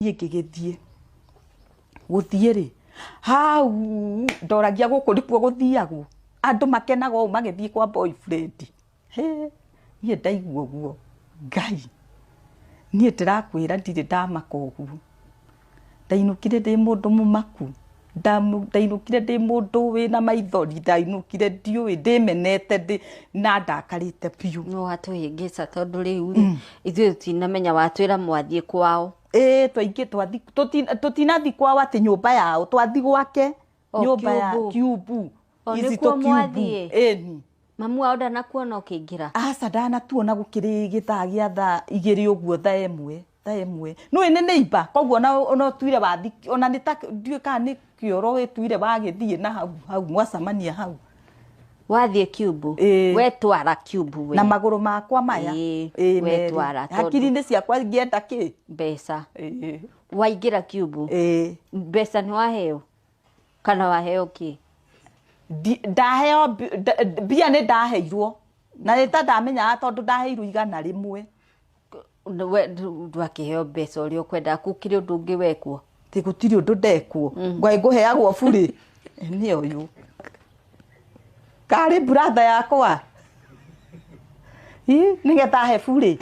Niĩ ngĩgĩthiĩ. Gũthiĩ rĩ, hau ndoragia gũkũ nĩkuo gũthiagwo? Andũ makenaga ũũ magĩthiĩ kwa boyfriend. Hĩ, niĩ ndaigua ũguo, Ngai, niĩ ndĩrakwĩra ndirĩ ndamaka ũguo. Ndainũkire ndĩ mũndũ mũmaku, ndainũkire ndĩ mũndũ wĩna maithori, ndainũkire ndiũĩ ndĩmenete ndĩ na ndakarĩte biũ. No watũhĩngĩca tondũ rĩu rĩ, ithuĩ tũtinamenya watwĩra mwathiĩ kwao. Ĩĩ twaingĩ twathi tũtinathi kwao atĩ nyũmba yao twathi gwake O nyũmba ya Kiumbu. kiumbu O Ici nĩkuo tũkiumbu. mwathiĩ? Ĩni. Mamu wao ndanakuona ũkĩingĩra? Aca ndanatuona gũkĩrĩ gĩthaa gĩa thaa 2 ũguo thaa 1 nĩũĩ nĩ neighbor koguo ona ũtuire wathi ona nĩ ta ndiũĩ kana nĩ kĩoro wĩtuire wagĩthiĩ na hau hau mwacemania hau. Wathiĩ Kiumbu? Ĩĩ. Wetwara Kiumbu we? Na magũrũ makwa maya. Ĩĩ, Ĩĩ, merĩ. wetwara tondũ- Hakiri-inĩ ciakwa ngĩenda kĩ? Mbeca. Ĩĩ. Waingĩra Kiumbu? Ĩĩ. Mbeca nĩ waheo? Kana waheo kĩ? Ndaheo mbia nĩ ndaheirwo. Na nĩ ta ndamenyaga tondũ ndaheirwo 100. We ndwakĩheo mbeca ũrĩa ũkwendaga, gũkĩrĩ ũndũ ũngĩ wekwo? Ti gũtirĩ ũndũ ndekwo. Ngwaĩ ngũheagwo burĩ. Nĩ ũyũ. Karĩ brother yakwa. Ĩ, nĩgetha he burĩ.